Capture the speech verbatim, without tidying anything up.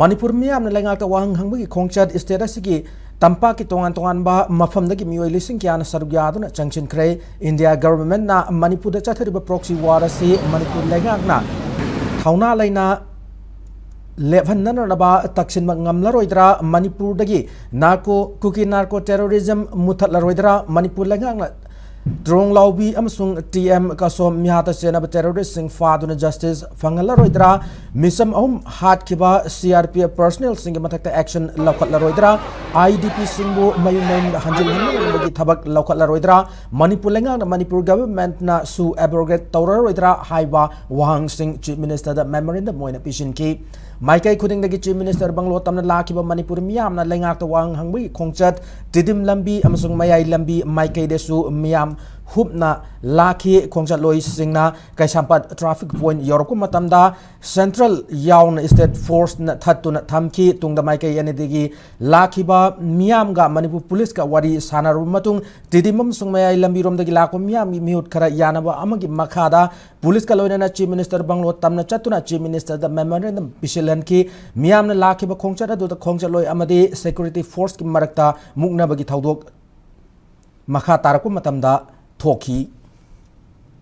ꯃꯅꯤꯄꯨꯔ ꯃꯤꯌꯥꯝꯅ ꯂꯩꯉꯥꯛꯇ ꯋꯥꯍꯪ ꯍꯪꯕꯒꯤ ꯈꯣꯡꯆꯠ ꯁ꯭ꯇꯦꯠ ꯑꯁꯤꯒꯤ ꯇꯝꯄꯥꯛꯀꯤ ꯇꯣꯉꯥꯟ ꯇꯣꯉꯥꯟꯕ ꯃꯐꯝꯗꯒꯤ ꯃꯤꯑꯣꯏ ꯂꯤꯁꯤꯡ ꯀꯌꯥꯅ ꯁꯔꯨꯛ ꯌꯥꯗꯨꯅ ꯆꯪꯁꯤꯟꯈ꯭ꯔꯦ꯫ ꯏꯟꯗꯤꯌꯥ ꯒꯚꯔꯟꯃꯦꯟꯠꯅ ꯃꯅꯤꯄꯨꯔꯗ ꯆꯠꯊꯔꯤꯕ ꯄ꯭ꯔꯣꯛꯁꯤ ꯋꯥꯔ ꯑꯁꯤ ꯃꯅꯤꯄꯨꯔ ꯂꯩꯉꯥꯛꯅ ꯊꯧꯅꯥ ꯂꯩꯅ ꯂꯦꯞꯍꯟꯅꯅꯕ ꯇꯛꯁꯤꯟꯕ ꯉꯝꯂꯔꯣꯏꯗ꯭ꯔꯥ? ꯃꯅꯤꯄꯨꯔꯗꯒꯤ ꯅꯥꯔꯀꯣ, ꯀꯨꯀꯤ ꯅꯥꯔꯀꯣ ꯇꯦꯔꯣꯔꯤꯖꯝ ꯃꯨꯊꯠꯂꯔꯣꯏꯗ꯭ꯔꯥ? ꯃꯅꯤꯄꯨꯔ ꯂꯩꯉꯥꯛꯅ ꯇ꯭ꯔꯣꯡ ꯂꯥꯎꯕꯤ ꯑꯃꯁꯨꯡ ꯇꯤ ꯑꯦꯝ ꯀꯁꯣꯝ ꯃꯤꯍꯥꯠꯇ ꯆꯦꯟꯅꯕ ꯇꯦꯔꯣꯔꯤꯁ꯭ꯠꯁꯤꯡ ꯐꯥꯗꯨꯅ ꯖꯁꯇꯤꯁ ꯐꯪꯍꯜꯂꯔꯣꯏꯗ꯭ꯔꯥ? ꯃꯤꯆꯝ ꯑꯍꯨꯝ ꯍꯥꯠꯈꯤꯕ ꯁꯤ ꯑꯥꯔ ꯄꯤ ꯑꯦꯐ ꯄꯔꯁꯅꯦꯜꯁꯤꯡꯒꯤ ꯃꯊꯛꯇ ꯑꯦꯛꯁꯟ ꯂꯧꯈꯠꯂꯔꯣꯏꯗ꯭ꯔꯥ? ꯑꯥꯏ ꯗꯤ ꯄꯤꯁꯤꯡꯕꯨ ꯃꯌꯨꯝ ꯃꯌꯨꯝꯗ ꯍꯟꯖꯤꯜꯍꯟꯅꯕꯒꯤ ꯊꯕꯛ ꯂꯧꯈꯠꯂꯔꯣꯏꯗ꯭ꯔꯥ? ꯃꯅꯤꯄꯨꯔ ꯂꯩꯉꯥꯛꯅ ꯃꯅꯤꯄꯨꯔ ꯒꯚꯔꯟꯃꯦꯟꯠꯅ ꯁꯨ ꯑꯦꯕ꯭ꯔꯣꯒꯦꯠ ꯇꯧꯔꯔꯣꯏꯗ꯭ꯔꯥ ꯍꯥꯏꯕ ꯋꯥꯍꯪꯁꯤꯡ ꯆꯤꯐ ꯃꯤꯅꯤꯁꯇꯔꯗ ꯃꯦꯃꯣꯔꯦꯟꯗꯝ ꯑꯣꯏꯅ ꯄꯤꯁꯤꯟꯈꯤ꯫ ꯃꯥꯏꯀꯩ ꯈꯨꯗꯤꯡꯗꯒꯤ ꯆꯤꯐ ꯃꯤꯅꯤꯁꯇꯔ ꯕꯪꯒ꯭ꯂꯣ ꯇꯝꯅ ꯂꯥꯛꯈꯤꯕ ꯃꯅꯤꯄꯨꯔ ꯃꯤꯌꯥꯝꯅ ꯂꯩꯉꯥꯛꯇ ꯋꯥꯍꯪ ꯍꯪꯕꯒꯤ ꯈꯣꯡꯆꯠ, ꯇꯤꯗꯤꯝ ꯂꯝꯕꯤ ꯑꯃꯁꯨꯡ ꯃꯌꯥꯏ ꯂꯝꯕꯤ ꯃꯥꯏꯀꯩꯗꯁꯨ ꯃꯤꯌꯥꯝ ꯍꯨꯞꯅ ꯂꯥꯛꯈꯤ꯫ ꯈꯣꯡꯆꯠꯂꯣꯏꯁꯤꯡꯅ ꯀꯩꯁꯥꯝꯄꯥꯠ ꯇ꯭ꯔꯥꯐꯤꯛ ꯄꯣꯏꯟꯠ ꯌꯧꯔꯛꯄ ꯃꯇꯝꯗ ꯁꯦꯟꯇ꯭ꯔꯦꯜ ꯌꯥꯎꯅ ꯁ꯭ꯇꯦꯠ ꯐꯣꯔꯁꯅ ꯊꯠꯇꯨꯅ ꯊꯝꯈꯤ꯫ ꯇꯨꯡꯗ ꯃꯥꯏꯀꯩ ꯑꯅꯤꯗꯒꯤ ꯂꯥꯛꯈꯤꯕ ꯃꯤꯌꯥꯝꯒ ꯃꯅꯤꯄꯨꯔ ꯄꯨꯂꯤꯁꯀ ꯋꯥꯔꯤ ꯁꯥꯟꯅꯔꯕ ꯃꯇꯨꯡ, ꯇꯤꯗꯤꯝ ꯑꯃꯁꯨꯡ ꯃꯌꯥꯏ ꯂꯝꯕꯤꯔꯣꯝꯗꯒꯤ ꯂꯥꯛꯄ ꯃꯤꯌꯥꯝꯒꯤ ꯃꯤꯍꯨꯠ ꯈꯔ ꯌꯥꯅꯕ ꯑꯃꯒꯤ ꯃꯈꯥꯗ ꯄꯨꯂꯤꯁꯀ ꯂꯣꯏꯅꯅ ꯆꯤꯐ ꯃꯤꯅꯤꯁꯇꯔ ꯕꯪꯒ꯭ꯂꯣ ꯇꯝꯅ ꯆꯠꯇꯨꯅ ꯆꯤꯐ ꯃꯤꯅꯤꯁꯇꯔꯗ ꯃꯦꯃꯣꯔꯦꯟꯗꯝ ꯄꯤꯁꯤꯜꯍꯟꯈꯤ꯫ ꯃꯤꯌꯥꯝꯅ ꯂꯥꯛꯈꯤꯕ ꯈꯣꯡꯆꯠ ꯑꯗꯨꯗ ꯈꯣꯡꯆꯠꯂꯣꯏ ꯑꯃꯗꯤ ꯁꯦꯀ꯭ꯌꯨꯔꯤꯇꯤ ꯐꯣꯔꯁꯀꯤ ꯃꯔꯛꯇ ꯃꯨꯛꯅꯕꯒꯤ ꯊꯧꯗꯣꯛ ꯃꯈꯥ ꯇꯥꯔꯛꯄ ꯃꯇꯝꯗ ꯊꯣꯛꯈꯤ꯫